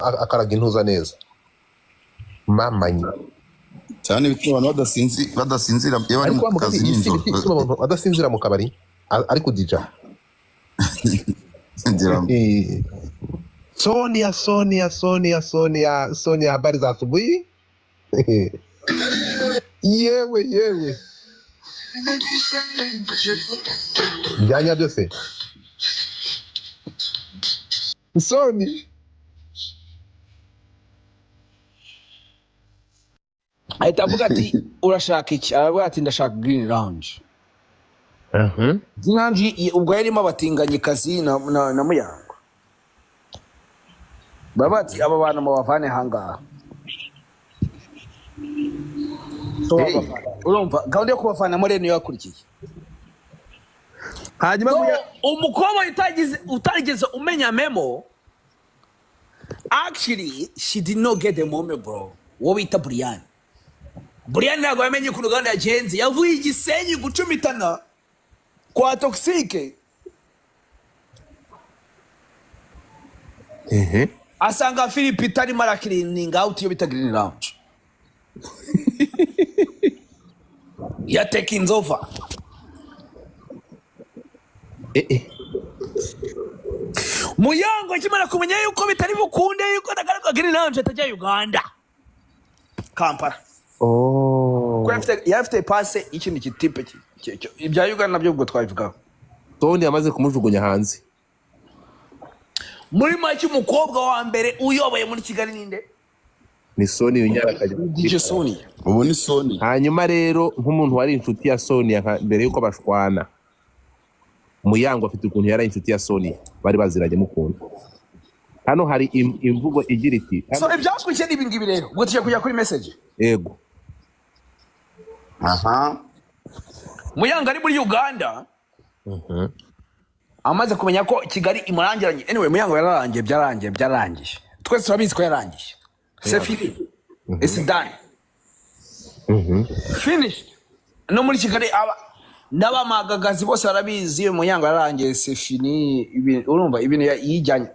Akaraga intuza neza mamanyi. Cyane, bituma abantu badasinzira iyo bari Ariko mu wa mugani, kazi iyi si nijoro. ituma abantu badasinzira mu kabari, ari kudija. Ngira ngo Sonia, Sonia, Sonia, Sonia, Sonia, habari za asubuhi? Yewe yewe, byanya byose, Soni. Ahita avuga ati: "Urashaka iki?" Aravuga ati: "Ndashaka Green Lounge." Green Lounge ubwo yarimo abatinganyikazi na Muyango. Baba bati: "Aba bantu mubavane ahangaha." So, urumva gahunda yo kubavanamo rero niyo yakurikiye. Hanyuma So, umukobwa utarigeze umenya memo, actually she did not get the moment, bro. Uwo bita Brian, Brian ntabwo yamenye ukuntu gahunda yagenze. Yavuye i Gisenyi gucumitana kwa Toxique, asanga Philip itarimo aracleaninga out iyo bita Green Lounge, ya taking over. Muyango akimara kumenya yuko bitari bukunde, yuko atagaruka Green Lounge, atajya Uganda, Kampala. Oh. Kuko yari afite pase y'ikindi kitipe ibya Uganda nabyo ubwo twabivugaho. Tony yamaze kumujugunya hanze. Muri make, umukobwa wa mbere uyoboye muri Kigali ninde? Ni Soni winyara akajya. DJ Soni. Ubu ni Soni. Hanyuma rero, nk'umuntu wari inshuti ya Sonia mbere y'uko bashwana, Muyango afite ukuntu yari inshuti ya Sonia, bari baziranye mukunda. Hano hari imvugo igira iti So ibyakurikiye ni ibingibi rero. Ubwo tugiye kujya kuri message. Yego. Aha. Muyango ari muri Uganda, amaze kumenya ko Kigali imurangiranye. Anyway, Muyango yararangiye, byararangiye, byararangiye, twese turabizi ko yarangiye. C'est fini, it's done, finished. No muri Kigali aba n'abamagagazi bose barabizi, Muyango yararangiye, c'est fini. Urumva ibintu yijyanye.